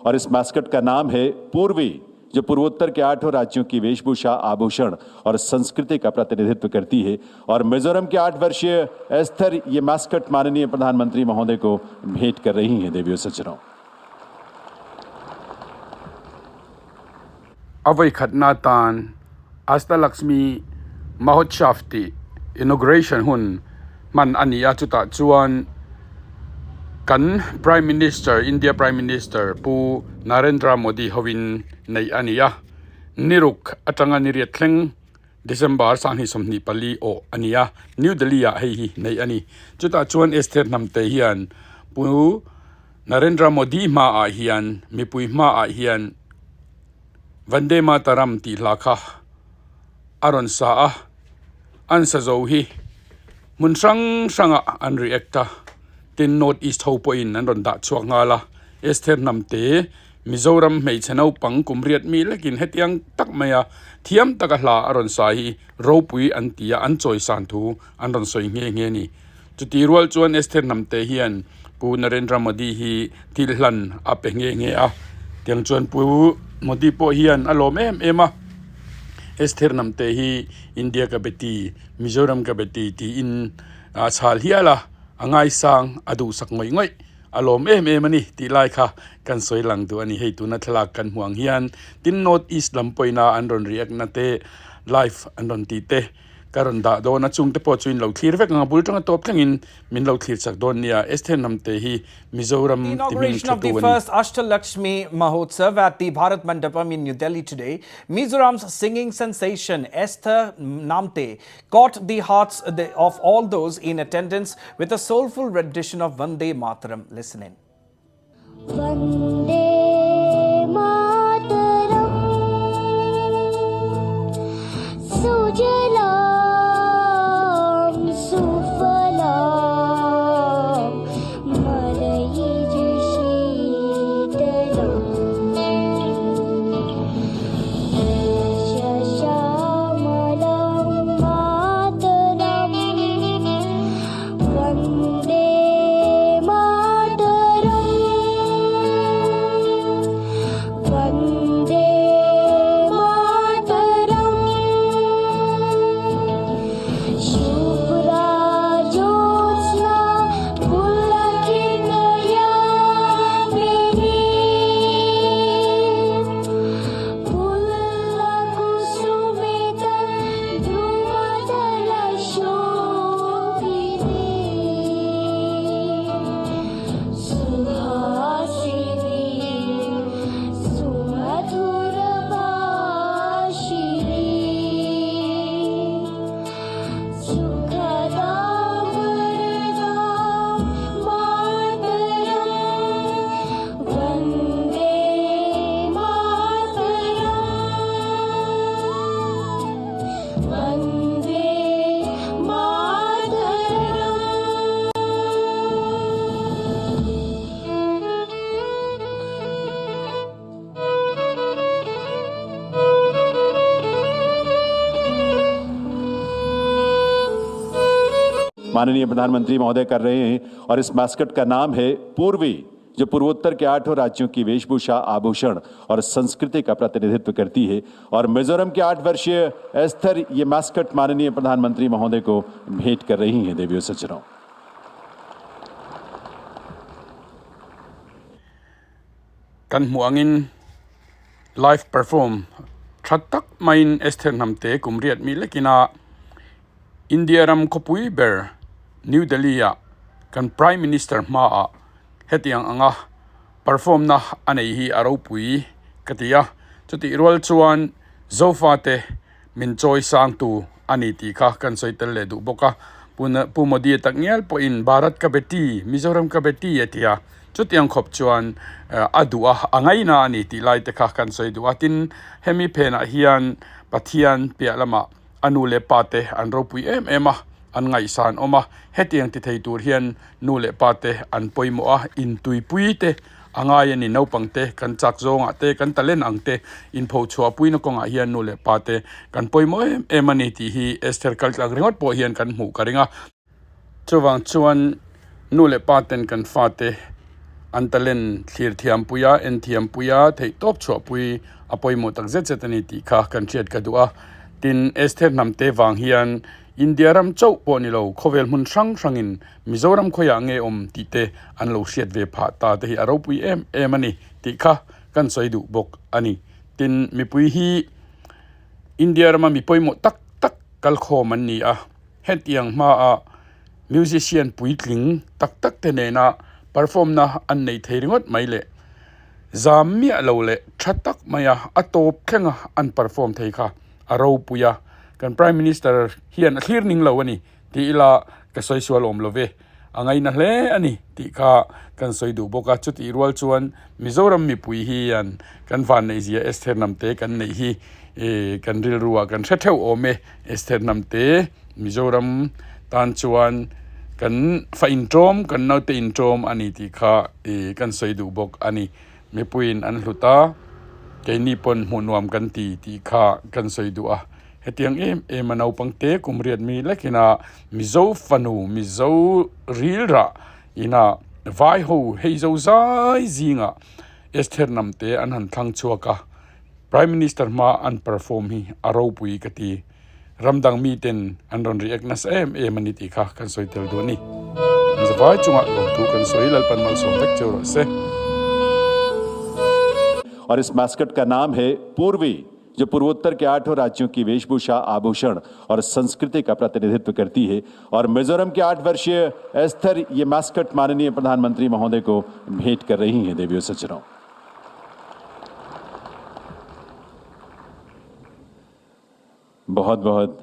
और इस मैस्कट का नाम है पूर्वी, जो पूर्वोत्तर के आठों राज्यों की वेशभूषा, आभूषण और संस्कृति का प्रतिनिधित्व करती है। और मिजोरम के 8 वर्षीय एस्थर ये मैस्कट माननीय प्रधानमंत्री महोदय को भेंट कर रही हैं। देवियों सज्जनों, A vawi khatna tan Ashtalakshmi Mahotsav tih inauguration hun hman a ni a, chutah chuan kan Prime Minister, India Prime Minister Pu Narendra Modi hovin neih a ni a, niruk atanga niriat thleng December 2024 awh a ni a, New Delhi ah hei hi neih a ni. Chutah chuan Esther Hnamte hian Pu Narendra Modi hmaah hian mipui hmaah hian Vande Mataram tih hla kha a rawn sa a, an sa zo hi hmun hrang hrangah an react a, tin North East ho pawhin an rawn dah chhuak nghal a, Esther Hnamte Mizoram hmeichhe naupang kum riat mi lekin hetiang tak maia thiam taka hla a rawn sa hi ropui an ti a, an chawisan thu an rawn sawi nghe nghe a ni. Chuti rual chuan Esther Hnamte hian Pu Narendra Modi hi thil hlan a pe nghe nghe a, tiang chuan Pu Modi pawh hian a lawm em em a, Esther Hnamte hi India ka beti, Mizoram ka beti tiin a chhal hial a, a ngaisang a duhsak ngawih ngawih a lawm em em a ni tih lai kha kan sawi lang duh a ni. Hei tuna thlalak kan hmuh ang hian tin North East lam pawhina an rawn react na te live an rawn tih te ka rawn dah dawn a, chungte pawh chu in lo thlir vek ang a bul tanga tawp thlengin min lo thlir chak dawn nia. Esther Hnamte hi Mizoram The ti hming inauguration tha of the tu a ni. first Ashtalakshmi Mahotsav at the Bharat Mandapam in New Delhi today, Mizoram's singing sensation Esther Hnamte caught the hearts of all those in attendance with a soulful rendition of Vande Mataram. Listen in. Vande Mataram Sujalam Sufalam Malayaj Sheetalam Shyaamalam Mataram Vande Mataram Vande Mataram Shubhra Jyotsna Pulakitayamini Phullakusumita Drumadala Shobhini Suhasini Sumadhura Bhashini Sukhadam Varadam Mataram Vande Mataram Vande Mataram. माननीय प्रधानमंत्री महोदय कर रहे हैं और इस मैस्कट का नाम है पूर्वी, जो पूर्वोत्तर के आठों राज्यों की वेशभूषा, आभूषण और संस्कृति का प्रतिनिधित्व करती है। और मिजोरम के 8 वर्षीय एस्थर ये मैस्कट माननीय प्रधानमंत्री महोदय को भेंट कर रही हैं। देवियों सज्जनों, Kan hmuh angin live perform tha tak maiin Esther Hnamte kum riat mi lekina India ram khawpui ber New Delhi ah kan Prime Minister hmaah hetiang anga perform na a nei hi a ropui ka ti a, chutih rual chuan Zofa te min chawi sang tu a ni tih kha kan sawi tel leh duh bawk a, Pu Modi tak ngial pawhin Bharat ka beti, Mizoram ka beti a ti a, chutiang khawp chuan a duh a, a ngaina a ni tih lai te kha kan sawi duh a, tin hemi phenah hian Pathian piah lamah A nu leh pa te an ropui em em a, an ngaihsan awm a, hetiang ti thei tur hian nu leh pa te an pawimawh a, intuipui te a ngai a ni. Naupang te kan chak zawngah te, kan talent ang te inpho chhuahpuina kawngah hian nu leh pa te kan pawimawh em em a ni tih hi Esther kaltlang ringawt pawh hian kan hmuh ka ring a. Chuvang chuan nu leh pa ten kan fate. An talent thlir thiam pui a, en thiam pui a, theih tawp chhuah pui a pawimawh tak zet zet a ni tih kha kan hriat ka duh a. Tin, Esther Hnamte vang hian India ram chauh pawh ni lo, khawvel hmun hrang hrangin Mizoram khawiah nge awm tih te an lo hriat ve phah ta te hi a ropui em em a ni tih kha kan sawi duh bawk a ni. Tin, mipui hi India rama mi pawimawh tak tak kalkhawm an ni a, hetiang hmaah musician puitling tak tak te nena perform na an nei thei ringawt mai le. Zam miah lo leh tha tak maia a tawp thlenga an perform thei kha a ropui a, kan Prime Minister hian a thlir ning lo a ni tih ila ka sawi sual awm lo ve, a ngaina hle a ni tih kha kan sawi duh bawk a, chutih rual chuan Mizoram mipui hian kan vanneihzia Esther Hnamte kan neih hi kan rilruah kan hre theuh awm e, Esther Hnamte Mizoram tan chuan kan fa intawm, kan naute intawm a ni tih kha kan sawi duh bawk a ni. Mipuiin an hlut a, keini pawn hmuh nuam kan ti tih kha kan sawi duh a. Hetiang em em a naupang te kum riat mi lekina Mizo fanu, Mizo rilrah ina vai ho hei zo zai zingah Esther Hnamte an han thlang chhuak a. Prime Minister hma an perform hi a ropui ka ti. Ram dang miten an rawn react nasa em em a ni tih kha kan sawi tel duh a ni. An zavai chungah lawmthu kan sawi Lalpan malsawm vek cheu rawh se. और इस mascot का नाम है पूर्वी जो पूर्वोत्तर के आठों राज्यों की वेशभूषा आभूषण और संस्कृति का प्रतिनिधित्व करती है और मिजोरम के आठ वर्षीय एस्थर ये मैस्कट माननीय प्रधानमंत्री महोदय को भेंट कर रही हैं देवियों सज्जनों बहुत बहुत।